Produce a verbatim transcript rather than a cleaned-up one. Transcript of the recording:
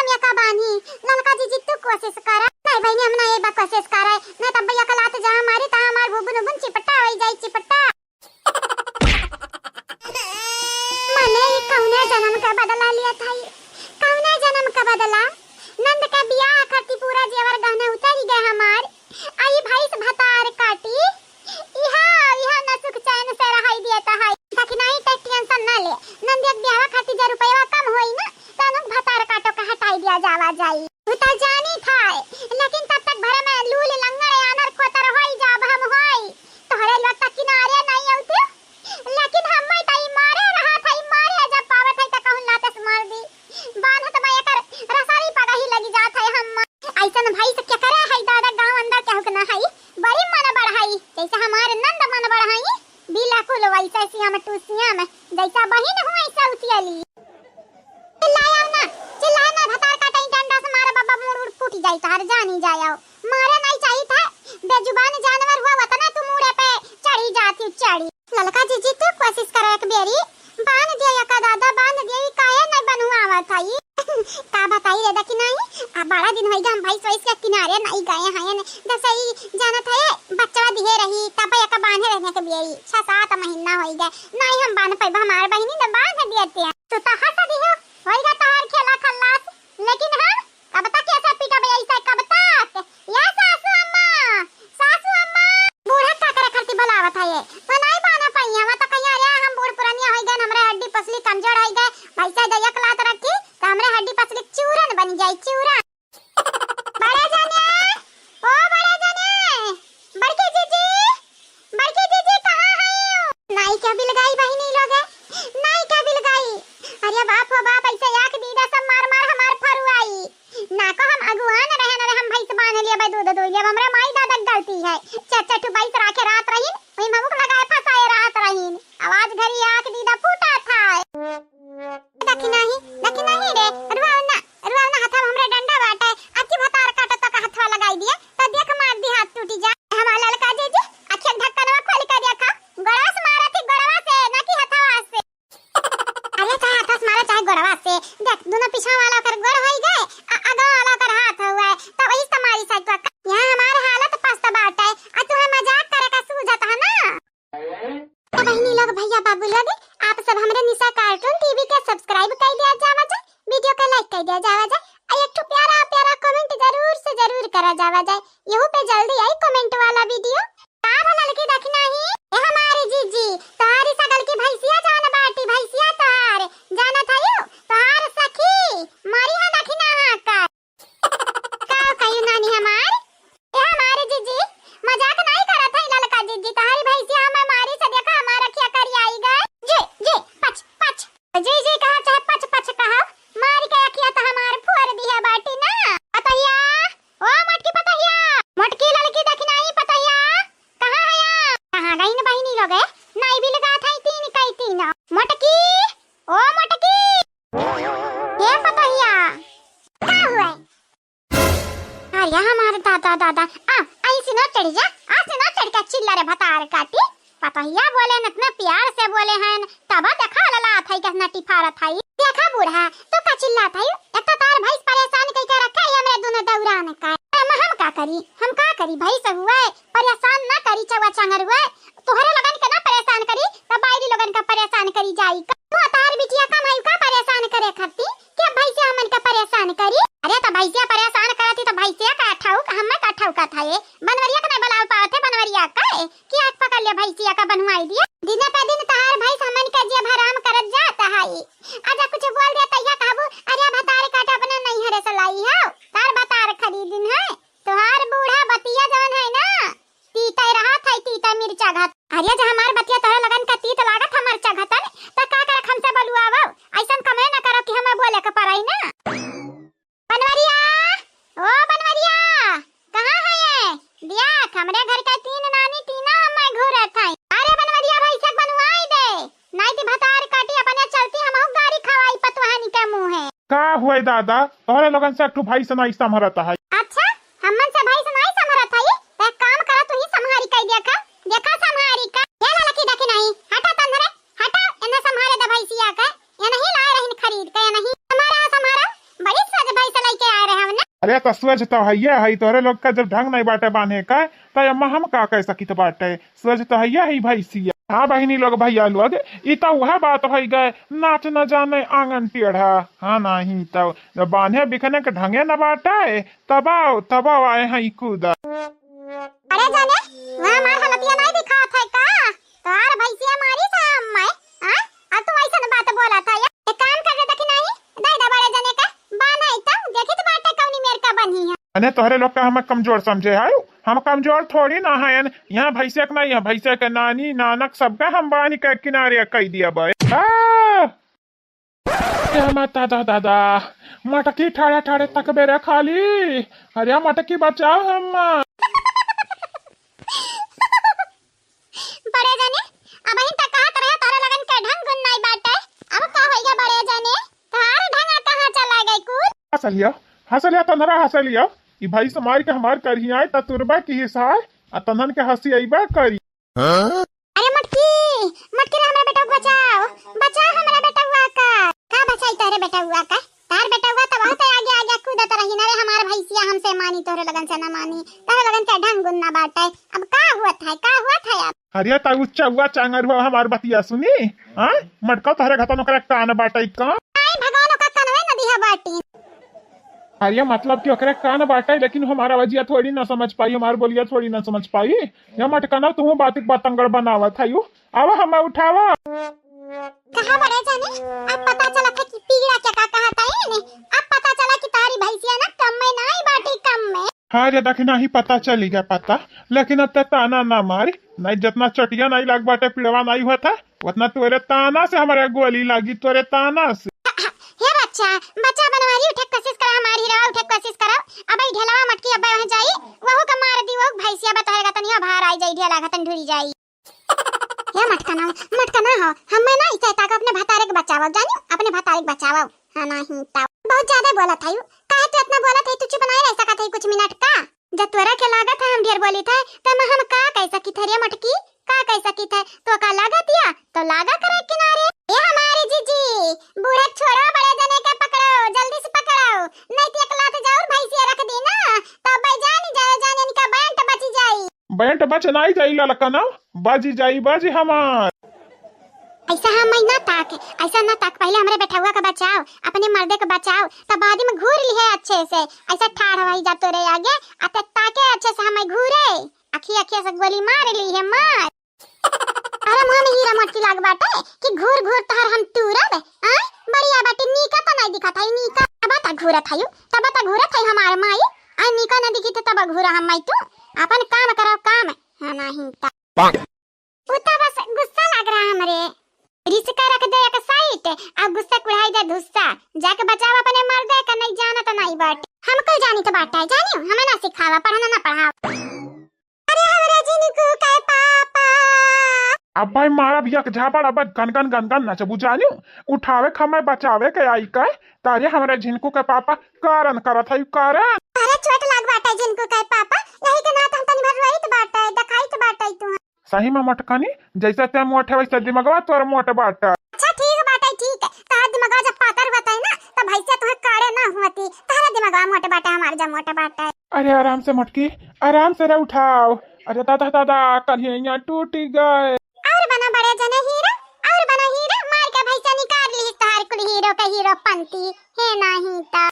या का बानी, ललका जीजी तू कोशिश करा। नहीं बहिनी, हम ना एक बार कोशिश करा, नहीं तब भैया का लात जहाँ मारी, तहाँ हमार भुबुन उबुन चिपटा होई जाई, चिपटा। मने ई कौने जन्म का बदला लिया था ई? कौने जन्म का बदला? नंद का बियाह खातिर पूरा जेवर गहना उतरी गए हमार। आ ई भैंस भतार काटी, इहा, इहा न सुख चैन से रहाई दिया था। देखी नहीं, ते tension ना ले। नंद एक बियाह खातिर जे रुपया कम होई ना, त अनुक भतार काटो का हटाई दिया जावा जाई। तू तो जानी था, लेकिन तब तक भर में लूल लंगड़ आनर खोतर होई जाब हम होई। तोहरे लोग तक किनारे नहीं औती, लेकिन हम तो ई मारे रहा था, ई मारे जब पावत है त कहूँ लाते से मार दी। बांधत में एकर रसारी पगही लगी जात है हम। ऐसन भाई से क्या करे है दादा, गाँव अंदर केहू के ना है, बड़ी मन बढ़ाई, जैसे हमारे नंद मन बढ़ाई, बिल्कुल वैसे श्याम टू श्याम, जैसा बहिन हूँ ऐसा उतियली। चिल्लाया ना, चिल्लाया ना, भतार काटे डंडा से मारे बाबा, मूड़ उड़ फूट जाई तोहार, जानी जाया। मारे नहीं चाहिए था, बेजुबान जानवर हुआ, वतना तू मूड़े पे चढ़ी जाती, चढ़ी। ललका जीजी, तू कोशिश करो एक बेरी, बांध दिया या का दादा, बांध दिया, ई काहे नहीं बनुआ आवत है ई? का बताई रे, देखी नहीं, आ बड़ा दिन होई गए हम भैंस वैस के किनारे नहीं गए हैं, जैसे ई जानत है, बच्चा दिहे रही, तब एक बांधे रहने के बेरी, छह सात महीना होई गए, नहीं हम बांध पाइब, हमार बहिनी न बांध दिए थे। तू तो हंस दियो, होई गए तोहार खेला खल्लास, लेकिन हम कब तक ऐसे पिटब ऐसे, कब तक? या सासू अम्मा, सासू अम्मा। बूढ़ा का करे खातिर बुलावत है ये? तो नहीं बाना पाई, हम तो कहीं, अरे हम बूढ़ पुरानिया होई गए, हमरे हड्डी पसली कमजोर होई गए, भैंसा दया लात रखी, तो हमरे हड्डी पसली चूरन बन जाई, चूरन। बड़े जने, ओ बड़े जने, बड़की जीजी, बड़की जीजी, कहाँ हइउ? नाई के बिलगाई बहिनी लोग है, नाई के बिलगाई। अरे बाप हो बाप, ऐसे आँख दीदा सब मार मार हमार फरुआई। ना को हम अगुआन रहे, न रहे हम भैंस बांध लिया, भाई दूध दुह लिया, हमरा माई दादा के गलती है। चार चार ठो भैंस राखे रात रहीन, वही ममुक लगाए फंसाए रात रहीन। आवाज घरी आँख दीदा फूटा था। देखी नहीं, देखी नहीं रे, रुआव ना, रुआव ना, हथवा हमरे डंडा बाटे, अबकी भतार काटत तो का हथवा लगाई दिए, तो देख मार दी हाथ टूटी जा। हमार ललका जीजी, अखिया ढक्कनवा खोल के देखा, गोड़वा से मारा थी, गोड़वा से, ना कि हथवा से। अरे चाहे हथवा से मारा, चाहे गोड़वा से, देख दोनों पीछा वाला ओकर गोड़ होई गए, आ आगा वाला ओकर हाथ हुआ है, तो वही से मारी साइकिल का। यहाँ हमार हालत पस्त बाटे, आ तू हम मजाक करे का सूझत है ना? तो बहिनी लोग, भैया बाबू लोग, आप सब हमरे निशा कार्टून टीवी के subscribe कर दिया जावा जाए, video के like कर दिया जावा जाए, और एक ठो प्यारा प्यारा comment जरूर से जरूर करा जावा जाए। यहू पे जल्दी आई comment वाला video। का भला लड़की देखना ही? ए हमारी जीजी, तोहारी सगल की भैंसिया जान बाटी, भैंसिया तोहार, जानत हयू? तोहार सखी, मरी है देखना हाँ का। का कही नानी हमार? ए हमारे जीजी, मजाक नाई करत है ललका जीजी, तोहारी भैंसिया हमें मारी से देखा हमार अखिया करियाई गए। जी, जी, पच, पच। जीजी कहा चाहे पच, पच कहा, मारी के अखिया तो हमार फोड़ दिया बाटी ना। पतहिया, ओ मोटकी पतहिया, मोटकी ललकी देखी नाई पतहिया, कहाँ है या? कहाँ गई न बहिनी लोग है? नाई बिलगात है तीन कई तीन। मोटकी, ओ मोटकी। ए पतहिया, का हुआ? अरे हमारे दादा दादा, आ, आई सिनो चढ़ जा, आ सिनो चढ़ के चिल्ला रे भतार काटी। पतहिया बोले न इतना प्यार से बोले हैं, तब देखा लला थाई कितना टिफारा थाई। देखा बूढ़ा, तू का चिल्ला थाई? एक तो तार भैंस परेशान कई के रखे है हमरे दोनों दौरान का। हम, हम का करी, हम का करी, भैंस हुए, परेशान ना करी चौवा चांगर हुए। तोहरे लोगन के ना परेशान करी, तब बायरी लोगन का परेशान करी जाई। का तू तार बिटिया कम है का परेशान करे खाती? के भैंसे हमन का परेशान करी? अरे तो भैंसिया परेशान करती तो भैंसिया का ठौक, हमें का ठौका था ये? बनवरिया का नहीं बुलाव पावत है, बनवरिया का है कि आँख पकड़ लिया भैंसिया का बनवाई दिया। दिन पे दिन तहार भैंस हमन का जिया हराम करत जात है। आजा कुछ बोल दिया तैया कहबू, अरे भतार काट अपना नहीं हरे सलाई हो, तार भतार खरीदिन है। तोहार बूढ़ा बतिया जवन है ना, तीते रहा था, तीता मिर्चा घात। अरे, जे हमार बतिया तोहरे लगन का तीत लागत है मिर्चा घातन, त का करक हमसे बलुआवो? ऐसन कमे न करो कि हमें बोले के पड़ाई ना। बनवरिया, ओ बनवरिया, कहाँ है ये? देख, हमरे घर के तीन नानी तीनों हमें घूरत है। अरे बनवरिया, भैंसक बनवाई दे। नाई ती भतार काटी अपने चलती हमहू गारी खवाई पतोहनी के मुँहे। का हुए दादा, तोहरे लोगन से एक ठो भैंस नाई संभरत है। अच्छा, हमन से भैंस नाई संभरत है? त एक काम करा, तू ही संभारी कई दिया का। देखा संभारी का। ये ललकी देखी नहीं, हटा तंदरे, हटा, इन्हें संभारे दे भैंसिया के। ये नहीं लाए रहिन खरीद के, ये नहीं। हमारा संभारा, बड़ी सज भैंस अरे त सोझ त हइये हई, तोहरे लोग का जब ढंग नहीं बाटे बान्हे का, त एम्मा हम का कह सकित बाटे? सोझ त हइये हई भैंसिया। हाँ बहिनी लोग, भैया लोग, ई त उहे बात होइ गए, नाच न जाने आंगन टेढ़ा। हाँ नहीं त जब बान्हे बिखने के ढंगे न बाटे, तब आओ, तब आओ आए हैं कूदा। अरे जाने, वह हमार हालतिया नहीं दिखात है का? तोहार भैंसिया मारी शाम में, हाँ? अब तू ऐसन बात बोलत है? एक काम कर दे, देखी नहीं, दे दे बड़े जने का, बान्हे तो देखी तो बाटे कौनी मेर का बन्ही है। अने तोहरे लोग का हम कमजोर समझे है? हम कमजोर थोड़ी ना हैं। यहाँ भैंसे के नहीं है, भैंसे के नानी, नानक सबका हम बान्ह के किनारे कई दिया बे। हाँ। ए माता दा दादा, मटकी ठाड़े ठाड़े तकबे रे खाली। अरे मटकी बचाओ हम। बड़े जने, अबहिन त कहत रहे तोहरे लगन के ढंग गुण नाई बाटे। अब का होइगा बड़े जने? तोहार ढंग कहाँ चला गए कुल? हंस लिया, हंस लिया, तन्हरा हंस लिया। ई भैंस मार के हमार करही आए त तुरबा की हिसार, आ तन्हन के हंसी अइबा करी। अरे मटकी, मटकी रे, हमरा बेटा के बचाओ, बचाओ हमरा बेटवा का। का बचाई तोहरे बेटवा का? तार बेटवा त बहुत आगे आगे कूदत रही ना रे, हमार भैंसिया हमसे मानी, तोहरे लगन से ना मानी, तोहरे लगन के ढंग गुण ना बाटे। अब का हुआ था, का हुआ था अब? अरे त उ चौवा चांगर हुआ हमार बतिया सुनी, हाँ? मटका तोहरे घतन ओकरा कान बाटे का? आई भगवान ओका कनवे न दिहा बाटी। अरे मतलब कि ओकरे कान बाटे, लेकिन हमार आवाजिया थोड़ी ना समझ पाई, हमार बोलिया थोड़ी ना समझ पाई। या मटकना तुहू बातिक बतंगड़ बनावत है यू। आवा हमें उठावा। कहा बड़े जाने, अब पता चला था कि पीड़ा क्या का कहा था ये ने। अब पता चला कि तारी भैंसिया ना कम में ना आई बाटी, कम में। हाँ रे दखिना ही पता चली गया पता, लेकिन अब तक ताना ना मारी, नहीं जितना चटिया नहीं लाग बाटे पीड़वा नहीं हुआ था, उतना तोरे ताना से हमारे गोली लागी, तोरे ताना से। हे बच्चा, बच्चा बनवारी उठे के कोशिश करा, हमारी हीरा उठे के कोशिश करा। अब ई ढेलवा मटकी अब वहाँ जाई, वहू के मार दी, वहू भैंसिया बतहर गतनिया बाहर आई जाई, ढेला गतन ढुरी जाई। हे मटकना, मटकना हो, हमें ना इसे ताक अपने भतारे के बचावो, जानियो, अपने भतारे के बचावो। हाँ, नहीं तो। बहुत ज्यादा बोलत है यू। काहे तू इतना बोलत है? तू चुप नहीं रह सकत है कुछ मिनट का? जब तोरा के लागत है हम ढेर बोली थे, त हम, हम का कह सकी थे रे मटकी? का कह सकी थे? तो का लागत या? तो लागा करे किनारे। ए हमारे जीजी, बूढ़े छोड़ो, बड़े जने के पकड़ो, जल्दी से पकड़ो, नहीं तो एक लात जाऊर भैंसिया रख दी ना, तो भाई जानी जाए, जाने इनका बैंट बची जाई। बैंट बच नाई जाई ललकना, बाजी जाई बाजी हमार। ऐसा हम ना ताक, ऐसा ना ताक, पहले हमरे बेटहुआ के बचाओ, अपने मर्दे के बचाओ, तब बाद में घूर लिहे अच्छे से। ऐसा ठाढ़ वही जा तोरे आगे, आ ते ताके अच्छे से हमें घूरे, अखिया अखिया से गोली मार ली है मार। अरे मुँह में हीरा मोती लाग बाटे कि घूर घूर तहर हम तूरब, आय? बढ़िया बाटे, नीका तो नहीं दिखत है, नीका। तब ता घूरत है, तब ता घूरत है हमार माई, आ नीका न दिखी थे तब घूरा हम माई तू, अपन काम करो काम, हाँ नहीं ता। उ त बस गुस्सा लाग रहा हमरे। रिस्का रख दे एक साइड, अब गुस्सा कुढ़ाई दे धुस्सा। जाके बचाव अपने मर्दे का, नहीं जानत नहीं बाटे। हमको जानी तो बाटे, जानियो, हमें ना सिखावा, पढ़ना ना पढ़ावा। अरे हमरे झिनकू के पापा। अब भाई मारा भी एक झापड़, अब गन गन गन गन नचबू जानियो। उठावे खमे बचावे के आई का, तारे हमरे झिनकू के पापा कारण करत है कारण। अरे चोट लाग बाटे झिनकू के पापा, यही के नात हम तनी भर रोइत बाटे, देखाइत बाटे तू। सही में मोटकनी, जैसे ते मोट है वैसे दिमगवा तोर मोट बाटे। अच्छा ठीक बाटे, ठीक। तोहर दिमगवा जब पातर होतई ना, तब भैंसिया तुहे काड़े ना होती। तोहरे दिमगवा मोट बाटे, हमार जब मोट बाटे। अरे आराम से मोटकी, आराम से रे उठाओ। अरे दादा दादा, कन्हैया टूट गए। और बना बड़े जने हीरो, और बना हीरो, मार के भैंसिया निकाल ली तोहार कुल हीरो के हीरो पंती। हे नाही ता।